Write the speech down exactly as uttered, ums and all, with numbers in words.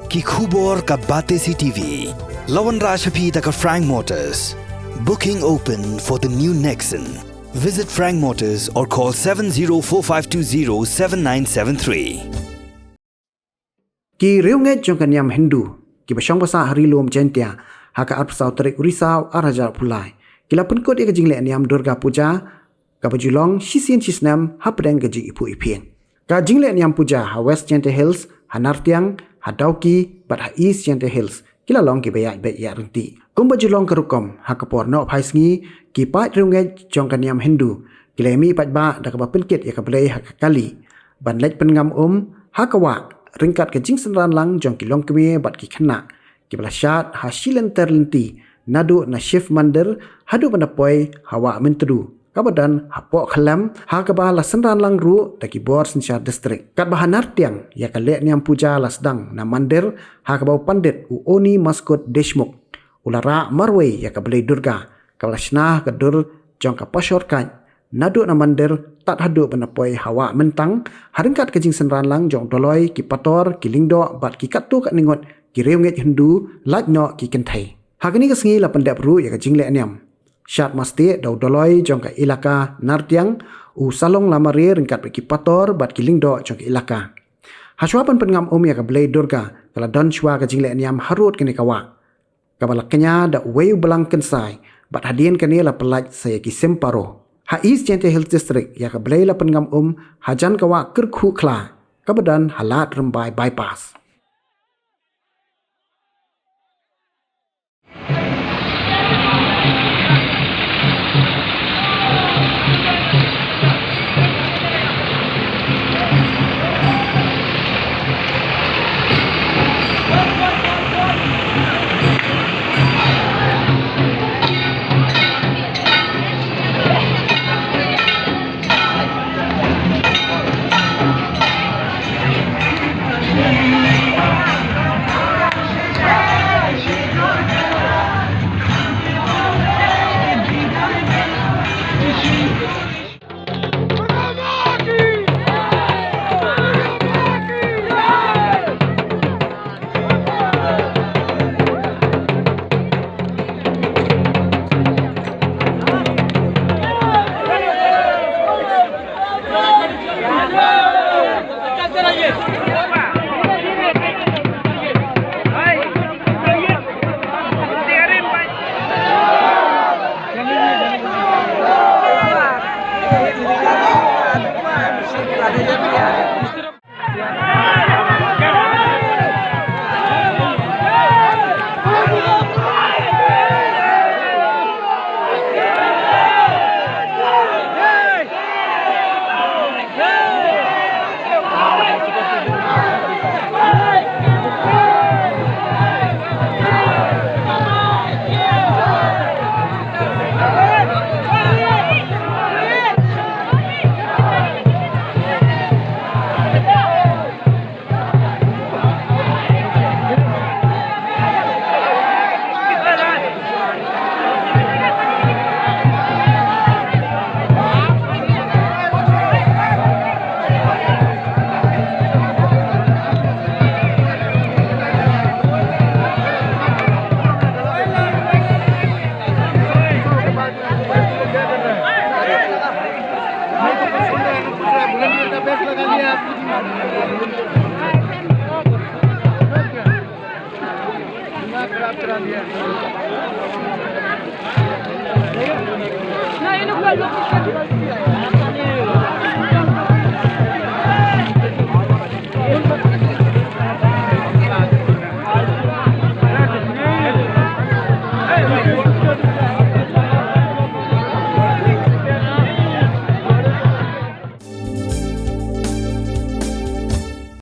Ki khubor ka Batesi TV. La wanrah sha phi da ka Frank Motors. Booking open for the new Nexon. Visit Frank Motors or call seven zero four five two zero seven nine seven three. Ki riewngeit jong ka niam Hindu kiba shong basa ha Ri Lum Jaintia ha ka arphew saw tarik u Risaw ar hajar arphew lai ki la pynkut ïa ka jingleh niam Durga Puja kaba ju long shisien shisnem hapdeng ka jingiphuh iphieng. Ka jingleh niam puja ha West Jaintia Hills, ha Nartiang, ha Dawki bad ha East Jaintia Hills ki la long kiba ïaid beit ïaid ryntih. Kumba ju long ka rukom, ha ka por nohphai sngi ki paid riewngeit jong ka niam Hindu ki la ïamih paidbah da kaba pynkit ïa ka Blei ha ka kali ban leit pynngam um ha ka wah ryngkat ka jingsynran lang jong ki longkmie bad ki khynnah kiba la shad ha shi lynter lynti, naduh na Shiv Mandir haduh ban da poi ha Wah Myntdu kaba don hapoh Khyllem, ha kaba la synran lang ruh da ki bor synshar district. Katba ha Nartiang, ïa ka leh niam puja la sdang na mandir ha kaba u pandit u Oni Maskut Deshmukh u la rah marwei ïa ka Blei Durga kaba la shna ha ka dur jong ka pashor kait, naduh na mandir tad haduh ban da poi ha Wah Myntang, ha ryngkat ka jingsynran lang jong u Doloi, ki pator, ki lyngdoh bad ki katto katne ngut ki riewngeit Hindu, lait noh ki kynthei. Ha kane ka sngi la pyndep ruh ïa ka jingleh niam shad mastieh da u Doloi jong ka ilaka Nartiang, u Salong Lamare ryngkat bad ki pator bad ki lyngdoh jong ka ilaka. Hashwa ban pynngam um ïa ka Blei Durga, ka la don shwa ka jingleh niam harud kane ka wah, kaba la kñia da uwei u blang kynsai, bad hadien kane la pyllait sa ïa ki sim paro. Ha East Jaintia Hills District, ïa ka Blei la pynngam um hajan ka wah Kyrkhu Khla, kaba don ha Lad Rymbai Bypass.